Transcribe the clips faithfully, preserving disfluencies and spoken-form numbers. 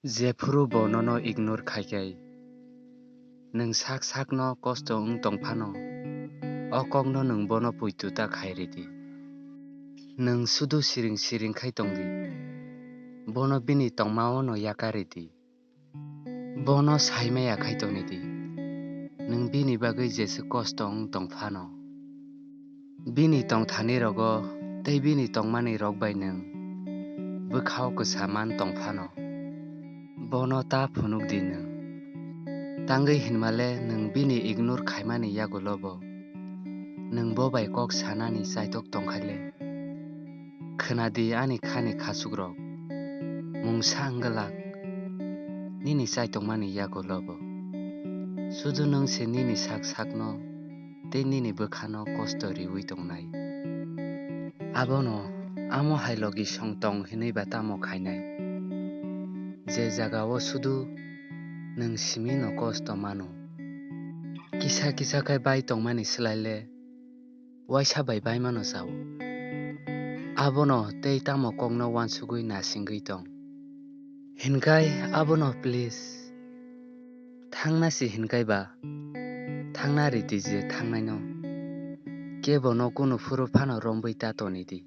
Jephuru bo nono ignore khai khe, nwng sak sakno kosto wng tong phano, o kokno nwng bono poito ta khai ridi. Nwng sudu siring siring khai tongdi, bono bini tongmao no yakaridi. Bono saimaya khai tongnidi, nwng bini bagwi jesa kosto wng tong phano. Bini tongthani rogo tei bini tongmani rok bai nwng bwkhao kwsa man tong phano, bono ta phunuk di nwng. Tangwi hinmale nwng bini ignore khaimani yagulo bo nwng bo bai kok sanani chaitok tongkhaile, khwnadi ani khani khachukrok, mungsa wngwlak nini chaitokmani yagulo bo. Sudu nwng se nini sak sakno tei nini bwkhano kosto riwi tongnai. Abono amo hai logi song tong hinwi ba tamo khainai? Je jagao sudu nwng simino kosto mano. Kisa kisa khe bai tongmani swlaile waisa bai baimano chao. Abono tei tamo kokno uansugwi nasingwi tong. Hinkhai abono please. Thangna si hinkhai ba, thangna ridi je thangnaino. Kebono kunu phuru phano romwi ta tonidi.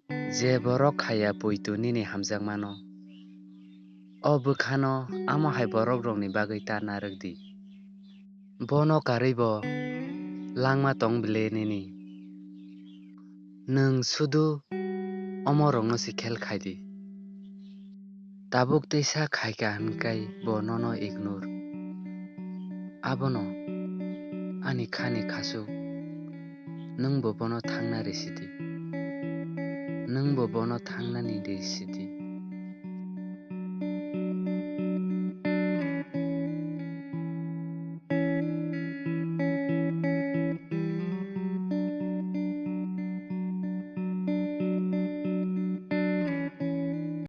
Je borok khaya poito nini hamjakmano, o bwkhano amo hai borokrokni bagwi ta narwkdi. Bono karwi bo langma tong bile nini. Nwng sudu omorokno se khel khaidi. Tabuk teisa khaikha hinkhai bo nono ignore. Abono ani khani khasuk, nwng bo bono thangna risidi. Nwng bo bono thangnani risidi.